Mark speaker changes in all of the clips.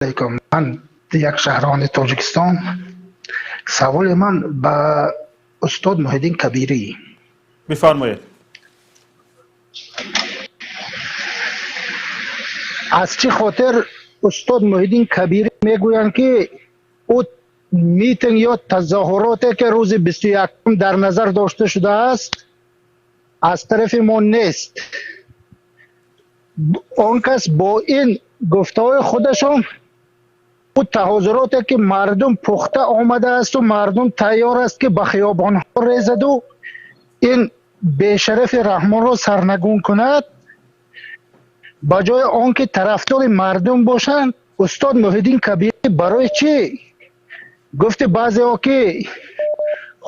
Speaker 1: Алайкум. Ман як шаҳрванди Тоҷикистон. Саволи ман ба устод Муҳиддин Кабирӣ.
Speaker 2: Бифармоед.
Speaker 1: Аз чӣ хотир устод Муҳиддин Кабирӣ мегӯянд, ки ӯ митинг ё тазоҳуроте, ки рӯзи 21-ум дар назар дошта шудааст, аз тарафи мо нест? Он кас бо ин гуфтаҳои худашон ӯ тазоҳуроте, ки мардум пухта омадаасту мардум тайёр аст, ки ба хиёбонҳо резаду ин бешарафи Раҳмонро сарнагун кунад, ба ҷои он ки тарафдори мардум бошанд, устод Муҳиддин Кабирӣ барои чӣ гуфти баъзеҳо, ки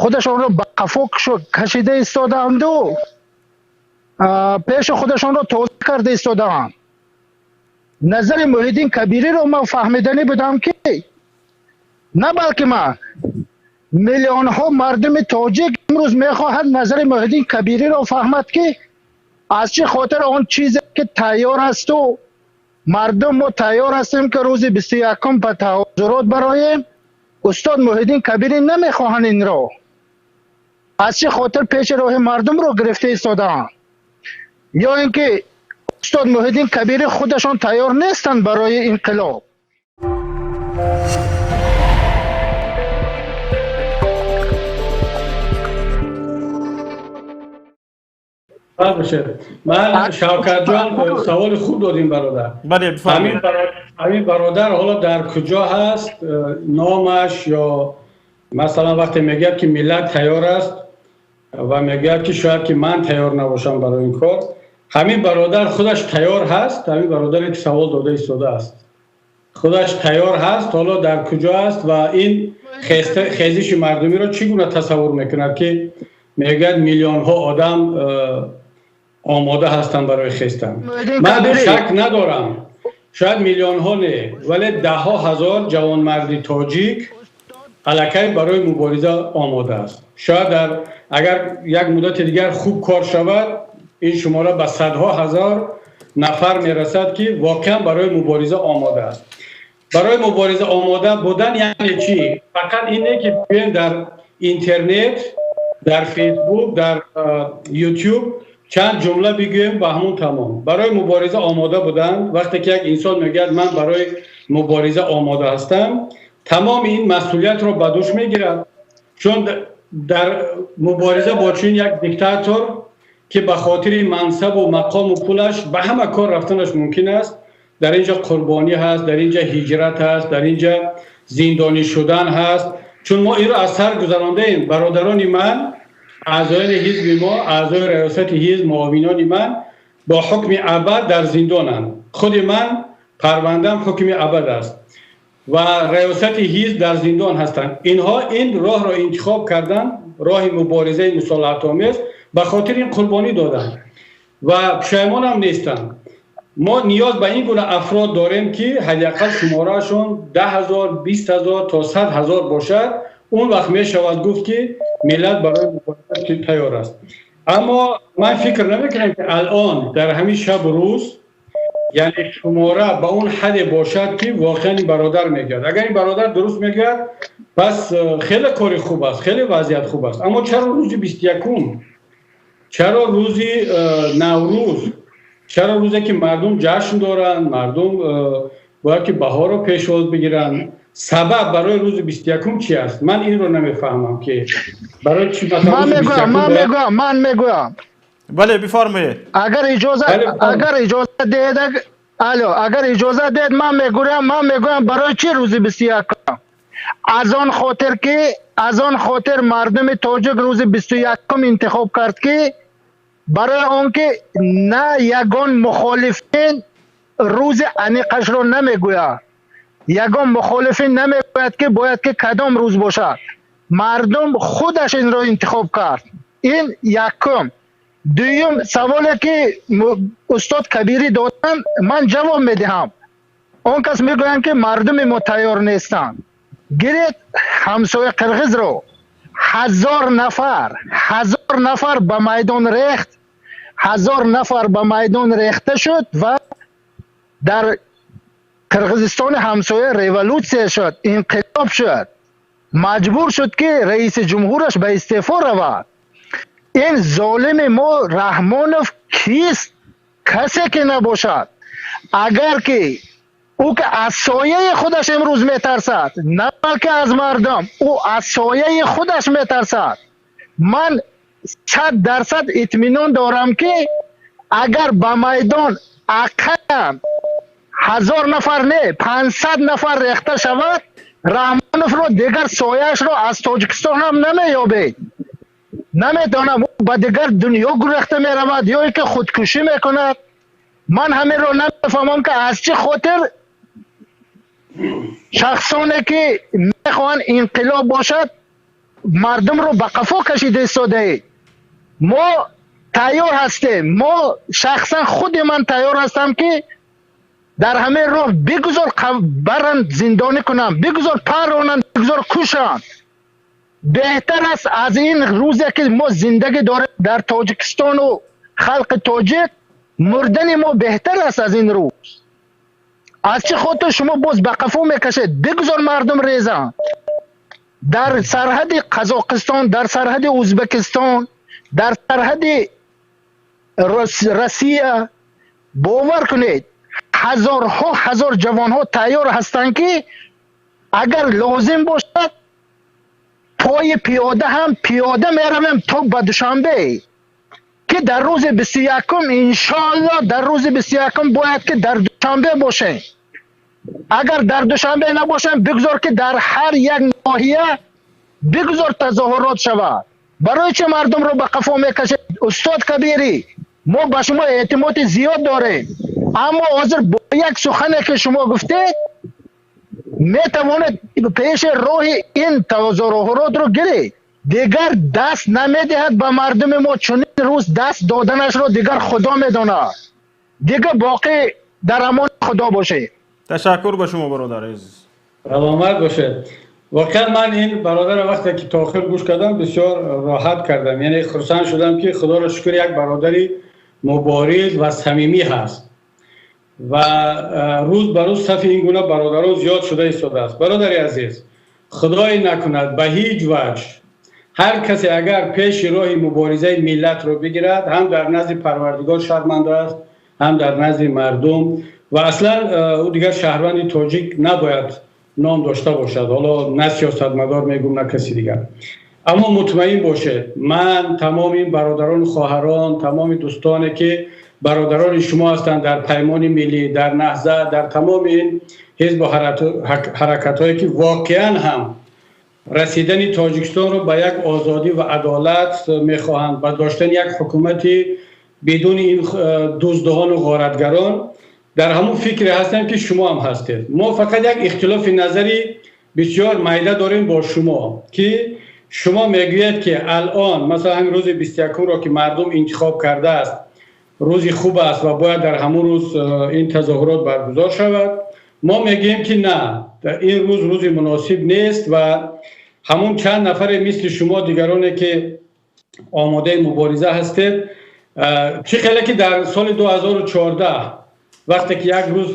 Speaker 1: худашонро ба қафо кашида истодаанду пеши худашонро тоза карда истодаанд? Назари Муҳиддин Кабириро ман фаҳмиданӣ будам, ки на балки ман, миллионҳо мардуми тоҷик имрӯз мехоҳад назари Муҳиддин Кабириро фаҳмад, ки аз чӣ хотир он чизе, ки тайёр асту мардум мо тайёр ҳастем, ки рӯзи 21-ум ба тазоҳурот бароем, устод Муҳиддин Кабирӣ намехоҳанд инро. Аз чӣ хотир пеши роҳи мардумро гирифта истодаанд? Ё ин ки устод Муҳиддин Кабирӣ худашон тайёр нестанд барои инқилоб?
Speaker 3: Ман, Шавкатҷон, саволи хуб додем, бародар.
Speaker 2: Бале.
Speaker 3: Ҳамин бародар ҳоло дар куҷо ҳаст, номаш? Ё масалан, вақте мегӯяд, ки миллат тайёр аст, ва мегӯяд, ки шояд ки ман тайёр набошам барои ин кор, ҳамин бародар худаш тайёр ҳаст? Ҳамин бародаре, ки савол дода истодааст, худаш тайёр ҳаст? Ҳоло дар куҷо аст ва ин хезиши мардумиро чӣ гуна тасаввур мекунад, ки мегӯяд миллионҳо одам омода ҳастанд барои хестан? Ман шак надорам, шояд миллионҳо не, вале даҳҳо ҳазор ҷавонмарди тоҷик аллакай барои мубориза омода аст. Шояд дар агар як муддати дигар хуб кор шавад, ин шумора ба садҳо ҳазор нафар мерасад, ки воқеан барои мубориза омода аст. Барои мубориза омода будан яъне чӣ? Фақат ине, ки биёем дар интернет, дар Фейсбук, дар Ютуб чанд ҷумла бигӯем ба ҳамун тамом. Барои мубориза омода будан, вақте ки як инсон мегӯяд, ман барои мубориза омода ҳастам, тамоми ин масъулиятро ба дӯш мегирад, чун дар мубориза бо чунин як диктатор, ки ба хотири мансабу мақому пулаш ба ҳама кор рафтанаш мумкин аст, дар ин ҷо қурбонӣ ҳаст, дар ин ҷо ҳиҷрат ҳаст, дар ин ҷо зиндонӣ шудан ҳаст, чун мо инро аз сар гузарондаем. Бародарони ман, аъзоёни ҳизби мо, аъзои раёсати ҳизб, муовинони ман бо ҳукми абад дар зиндонанд. Худи ман парвандам ҳукми абад аст ва раёсати ҳизб дар зиндон ҳастанд. Инҳо ин роҳро интихоб карданд, роҳи муборизаи мусолиҳатомез, ба хотири ин қурбонӣ доданд ва пушаймонам нестанд. Мо ниёз ба ин гуна афрод дорем, ки ҳадди ақал шумораашон 10 000, 20 000 то 100 000 бошад. Он вақт мешавад гуфт, ки миллат барои мубориза тайёр аст. Аммо ман фикр намекунам, ки алон дар ҳамин шабу рӯз, яъне шумора ба он ҳадде бошад, ки воқеан ин бародар мегӯяд. Агар ин бародар дуруст мегӯяд, пас хеле кори хуб аст, хеле вазъият хуб аст. Аммо чаро рӯзи 21-ум? Чаро рӯзи Наврӯз? Чаро рӯзе, ки мардум ҷашн доранд, мардум бояд ки баҳорро пешвоз бигиранд? Сабаб барои рӯзи 21-ум чи аст? Ман инро намефаҳмам, ки барои чи.
Speaker 1: Ман мегӯям, ман мегӯям, ман мегӯям.
Speaker 2: Бале, бифармоед.
Speaker 1: Агар иҷоза диҳед, алло, агар иҷоза диҳед, ман мегӯям. Ман мегӯям, барои чӣ рӯзи 21-ум. Аз он хотир мардуми тоҷик рӯзи 21-ум интихоб кард, ки барои он ки на ягон мухолифин рӯзи аниқашро намегӯяд, ягон мухолифин намегӯяд, ки бояд ки кадом рӯз бошад. Мардум худаш инро интихоб кард. Ин якум. Дуюм, саволе, ки устод Кабирӣ доданд, ман ҷавоб медиҳам. Он кас мегӯянд, ки мардуми мо тайёр нестанд. Гиред ҳамсоя қирғизро: 1000 нафар, 1000 нафар ба майдон рехт, 1000 нафар ба майдон рехта шуд ва дар Қирғизистони ҳамсоя революция шуд, инқилоб шуд, маҷбур шуд, ки раиси ҷумҳураш ба истеъфо равад. Ин золими мо Раҳмонов кист? Касе ки набошад, агар ки ӯ ки аз сояи худаш имрӯз метарсад, на балки аз мардум, ӯ аз сояи худаш метарсад. Ман 100% итминон дорам, ки агар ба майдон ақаллан 1000 нафар не, 500 нафар рехта шавад, Раҳмоновро дигар сояашро аз Тоҷикистон ҳам намеёбед. Намедонам, ба дигар дунё гурехта меравад ё ин ки худкушӣ мекунад. Ман ҳаминро намефаҳмам, ки аз чӣ хотир шахсоне ки мехоҳанд инқилоб бошад, мардумро ба қафо кашида истодаед. Мо тайёр ҳастем. Мо шахсан, худи ман тайёр ҳастам, ки дар ҳамин роҳ бигузор баранд, зиндонӣ кунанд, бигузор парронанд, бигузор кушанд, беҳтар аст аз ин рӯзе ки мо зиндагӣ дорем дар Тоҷикистону халқи тоҷик. Мурдани мо беҳтар аст аз ин рӯз. Аз чӣ хотир шумо боз ба қафо мекашед? Бигузор мардум резанд дар сарҳади Қазоқистон, дар сарҳади Ӯзбекистон, дар сарҳади Россия. Бовар кунед, ҳазорҳо ҳазор ҷавонҳо тайёр ҳастанд, ки агар лозим бошад, пои пиёда ҳам пиёда меравем то ба Душанбе, ки дар рӯзи 21-ум, иншоалло, дар рӯзи 21-ум бояд ки дар Душанбе бошем. Агар дар Душанбе набошем, бигзор ки дар ҳар як ноҳия бигзор тазоҳурот шавад. Барои чӣ мардумро ба қафо мекашед? Устод Кабирӣ, мо ба шумо эътимоди зиёд дорем, аммо ҳозир бо як сухане ки шумо гуфтед, метавонед пеши роҳи ин тазоҳуротро гиред. Дигар даст намедиҳад ба мардуми мо чунин рӯз даст доданашро дигар Худо медонад. Дигар боқӣ дар амони Худо бошед.
Speaker 2: Ташаккур ба шумо, бародари азиз.
Speaker 3: Саломат бошед. Воқеан ман ин бародарро вақте ки то охир гӯш кардам, бисёр роҳат кардам, яъне хурсанд шудам, ки худоро шукр, як бародари мубориз ва самимӣ ҳаст ва рӯз ба рӯз сафи ин гуна бародарон зиёд шуда истодааст. Бародари азиз, худое накунад, ба ҳеҷ ваҷҳ ҳар касе агар пеши роҳи муборизаи миллатро бигирад, ҳам дар назди Парвардигор шарманда аст, ҳам дар назди мардум, ва аслан ӯ дигар шаҳрванди тоҷик набояд ном дошта бошад. Ҳоло на сиёсатмадор мегӯм, на каси дигар. Аммо мутмаин бошед, ман, тамоми ин бародарону хоҳарон, тамоми дӯстоне ки бародарони шумо ҳастанд дар Паймони миллӣ, дар Наҳзат, дар тамоми ин ҳизбу ҳаракатҳое ки воқеан ҳам расидани Тоҷикистонро ба як озодӣ ва адолат мехоҳанд, ба доштани як ҳукумати бидуни ин дуздону ғоратгарон, дар ҳамун фикре ҳастем ки шумо ҳам ҳастед. Мо фақат як ихтилофи назари бисёр майда дорем бо шумо, ки шумо мегӯед, ки алон масалан ҳамин рӯзи 21-умро ки мардум интихоб кардааст, рӯзи хуб аст ва бояд дар ҳамун рӯз ин тазоҳурот баргузор шавад. Мо мегӯем, ки на, ин рӯз рӯзи муносиб нест ва ҳамун чанд нафаре мисли шумо, дигароне ки омодаи мубориза ҳастед, чӣ хеле ки дар соли 2014 вақте ки як рӯз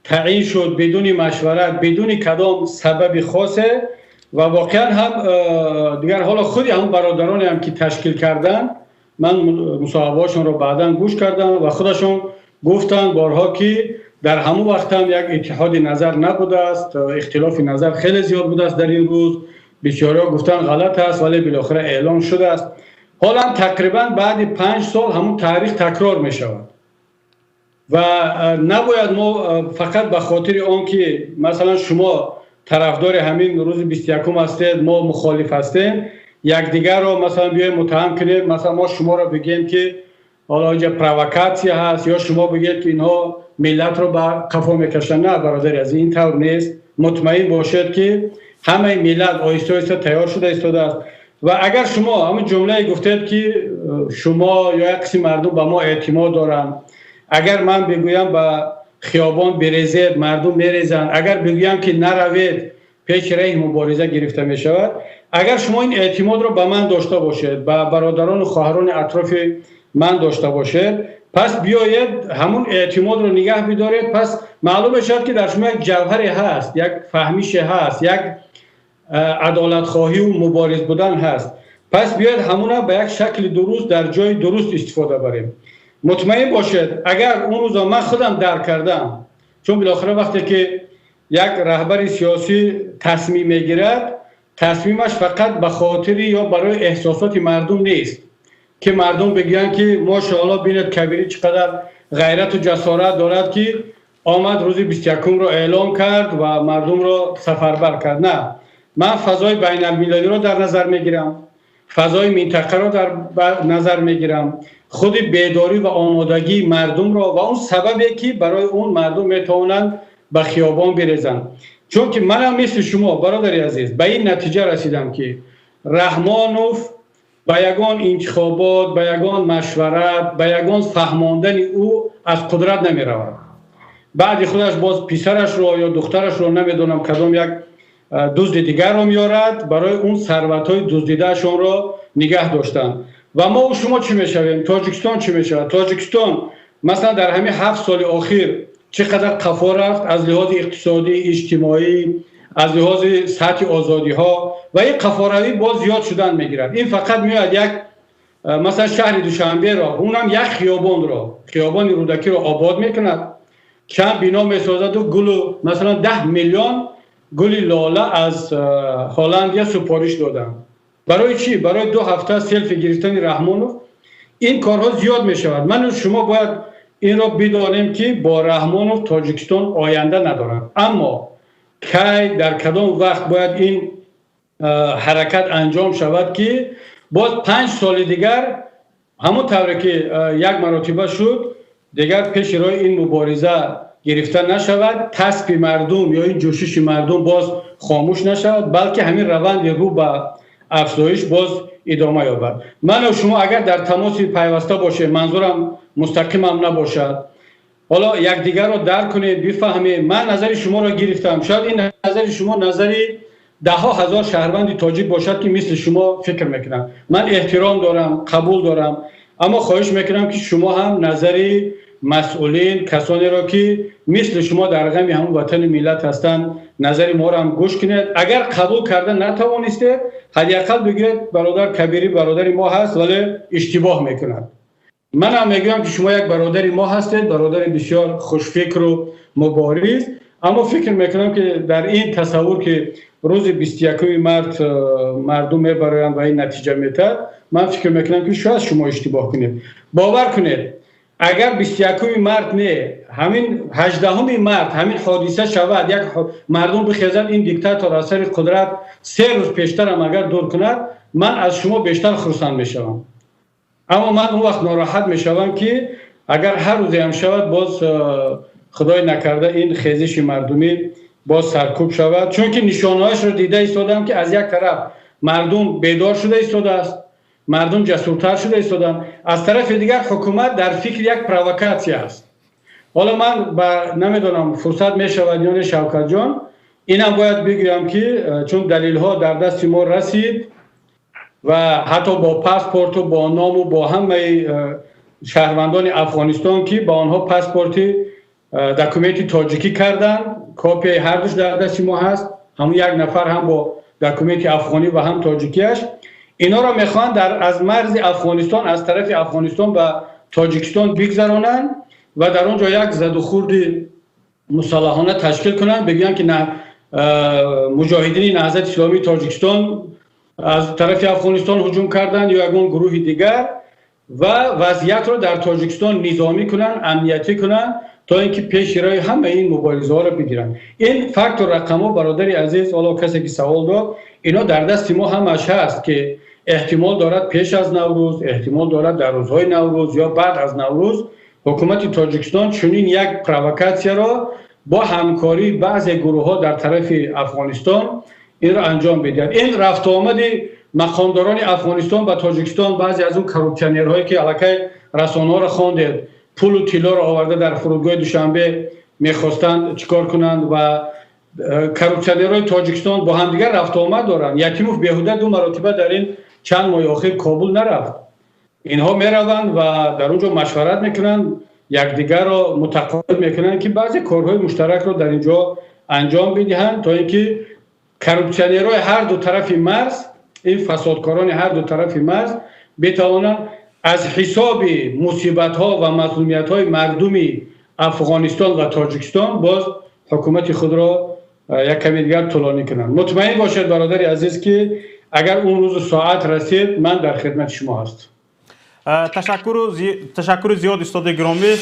Speaker 3: таъин шуд бидуни машварат, бидуни кадом сабаби хосе, ва воқеан ҳам дигар ҳоло худи ҳамун бародароне ҳам ки ташкил карданд, ман мусоҳибаҳошонро баъдан гӯш кардам ва худашон гуфтанд борҳо, ки дар ҳамун вақт ҳам як иттиҳоди назар набудааст, ихтилофи назар хеле зиёд будааст дар ин рӯз. Бисёриҳо гуфтанд ғалат аст, вале билохира эълон шудааст. Ҳолам тақрибан баъди 5 сол ҳамун таърих такрор мешавад ва набояд мо фақат ба хотири он ки масалан шумо тарафдори ҳамин рӯзи 21-ум ҳастед, мо мухолиф ҳастем, якдигарро масалан биёем муттаҳам кунем. Масалан, мо шуморо бигӯем, ки ҳоло инҷа провокатсия ҳаст, ё шумо бигӯед, ки инҳо миллатро ба қафо мекашанд. На, бародари азиз, ин тавр нест. Мутмаин бошед, ки ҳамаи миллат оҳиста оҳиста тайёр шуда истодааст. Ва агар шумо ҳамин ҷумлае гуфтед, ки шумо ё як қисми мардум ба мо эътимод доранд, агар ман бигӯям ба хиёбон бирезед, мардум мерезанд, агар бигӯям ки наравед, пеши раҳи мубориза гирифта мешавад, агар шумо ин эътимодро ба ман дошта бошед, ба бародарону хоҳарони атрофи ман дошта бошед. Пас биёед, ҳамун эътимодро нигаҳ бидоред. Пас маълум мешавад, ки дар шумо як ҷавҳаре ҳаст, як фаҳмише ҳаст, як адолатхоҳиву мубориз будан ҳаст. Пас биёед, ҳамуна ба як шакли дуруст, дар ҷои дуруст истифода барем. Мутмаин бошед, агар он рӯзо ман худам дарк кардам, чун билохира вақте ки як раҳбари сиёсӣ тасмим мегирад, тасмимаш фақат ба хотири ё барои эҳсосоти мардум нест, ки мардум бигӯянд, ки мошоалло, бинед, Кабирӣ чӣ қадар ғайрату ҷасорат дорад, ки омад, рӯзи 21-умро эълон кард ва мардумро сафарбар кард. На, ман фазои байналмилалиро дар назар мегирам, фазои минтақаро дар назар мегирам, худи бедорӣ ва омодагии мардумро ва он сабабе, ки барои он мардум метавонанд ба хиёбон бирезанд. Чунки манам мисли шумо, бародари азиз, ба ин натиҷа расидам, ки Раҳмонов ба ягон интихобот, ба ягон машварат, ба ягон фаҳмондани ӯ аз қудрат намеравад. Баъди худаш боз писарашро ё духтарашро, намедонам, кадом як дузди дигарро меорад барои он сарватҳои дуздидаашонро нигаҳ доштан. Ва мо шумо чӣ мешавем? Тоҷикистон чӣ мешавад? Тоҷикистон, масалан, дар ҳамин 7 соли охир чӣ қадар қафо рафт аз лиҳози иқтисодӣ, иҷтимоӣ, аз лиҳози сатҳи озодиҳо, ва ин қафоравӣ боз зиёд шудан мегирад. Ин фақат меояд, як, масалан, шаҳри Душанберо, унам як хиёбонро, хиёбони Рӯдакиро обод мекунад, чанд бино месозаду гулу, масалан, 10 миллион гули лола аз Ҳолландия супориш доданд. Барои чӣ? Барои 2 ҳафта селфи гирифтани Раҳмонов. Ин корҳо зиёд мешавад. Ману шумо бояд инро бидонем, ки бо Раҳмонов Тоҷикистон оянда надорад. Аммо кай, дар кадом вақт бояд ин ҳаракат анҷом шавад, ки боз 5 соли дигар ҳамон тавре ки як маротиба шуд, дигар пеши роҳи ин мубориза гирифта нашавад, таспи мардум ё ин ҷӯшиши мардум боз хомӯш нашавад, балки ҳамин раванди рӯ ба афзоиш боз идома ёбад? Ману шумо агар дар тамоси пайваста бошем, манзурам мустақимам набошад, ҳоло якдигарро дарк кунем, бифаҳмем. Ман назари шуморо гирифтам. Шояд ин назари шумо назари даҳҳо ҳазор шаҳрванди тоҷик бошад, ки мисли шумо фикр мекунанд. Ман эҳтиром дорам, қабул дорам, аммо хоҳиш мекунам, ки шумо ҳам назари масъулин, касонеро, ки мисли шумо дар ғами ҳамон ватани миллат ҳастанд, назари моро ҳам гӯш кунед. Агар қабул карда натавонистед, ҳадди ақал бигӯед: «Бародар Кабирӣ бародари мо ҳаст, вале иштибоҳ мекунад». Манам мегӯям, ки шумо як бародари мо ҳастед, бародари бисёр хушфикру мубориз, аммо фикр мекунам, ки дар ин тасаввур, ки рӯзи 21-уми март мардум мебароянд ва ин натиҷа метаҳад, ман фикр мекунам, ки шояд шумо иштибоҳ кунед. Бовар кунед, агар 21-уми март не, ҳамин 18-уми март ҳамин ҳодиса шавад, як мардум бихезад, ин диктатор аз сари қудрат 3 рӯз пештарам агар дур кунад, ман аз шумо бештар хурсанд мешавам. Аммо ман он вақт нороҳат мешавам, ки агар ҳар рӯзеам шавад, боз, худои накарда, ин хезиши мардумӣ боз саркӯб шавад. Чунки нишонаҳояшро дида истодам, ки аз як тараф мардум бедор шуда истодааст, мардум ҷасуртар шуда истоданд, аз тарафи дигар ҳукумат дар фикри як провокатсия аст. Ҳоло ман ба намедонам, фурсат мешавад ё не, Шавкатҷон, инам бояд бигӯям, ки чун далелҳо дар дасти мо расид ва ҳатто бо паспорту бо ному бо ҳамаи шаҳрвандони Афғонистон, ки ба онҳо паспорти документи тоҷикӣ карданд, копияи ҳардуш дар дасти мо ҳаст. Ҳамун як нафар ҳам бо документи афғонӣ ва ҳам тоҷикиаш. Инҳоро мехоҳанд аз марзи Афғонистон, аз тарафи Афғонистон ба Тоҷикистон бигзаронанд ва дар он ҷо як задухӯрди мусаллаҳона ташкил кунанд, бигӯянд, ки муҷоҳидини Наҳзати Исломии Тоҷикистон аз тарафи Афғонистон ҳуҷум карданд ё ягон гурӯҳи дигар, ва вазъиятро дар Тоҷикистон низомӣ кунанд, амниятӣ кунанд, то ин ки пеши роҳи ҳамаи ин муборизаҳоро бигиранд. Ин факту рақамҳо, бародари азиз, ҳоло касе ки савол дод, ино дар дасти мо ҳамаш ҳаст, ки эҳтимол дорад пеш аз Наврӯз, эҳтимол дорад дар рӯзҳои Наврӯз ё баъд аз Наврӯз ҳукумати Тоҷикистон чунин як провокатсияро бо ҳамкории баъзе гурӯҳҳо дар тарафи Афғонистон инро анҷом бидиҳад. Ин рафтуомади мақомдорони Афғонистон ба Тоҷикистон, баъзе аз он коррупсионерҳое, ки аллакай расонаҳоро хондед, пулу тиллоро оварда дар фурудгоҳи Душанбе мехостанд чӣ кор кунанд, ва коррупсионерҳои Тоҷикистон бо ҳамдигар рафтуомад доранд. Ятимов беҳуда ду маротиба дар ин чанд моҳи охир Кобул нарафт. Инҳо мераванд ва дар он ҷо машварат мекунанд, якдигарро мутақоид мекунанд, ки баъзе корҳои муштаракро дар ин ҷо анҷом бидиҳанд, то ин ки коррупсионерҳои ҳар ду тарафи марз, ин фасодкорони ҳар ду тарафи марз битавонанд аз ҳисоби мусибатҳо ва мазлумиятҳои мардуми Афғонистон ва Тоҷикистон боз ҳукумати худро як каме дигар тӯлонӣ кунанд. Мутмаин бошед, бародари азиз, ки агар он рӯзу соат расид, ман дар хидмати шумо ҳастам.
Speaker 2: Ташаккури зиёд, устоди гиромӣ.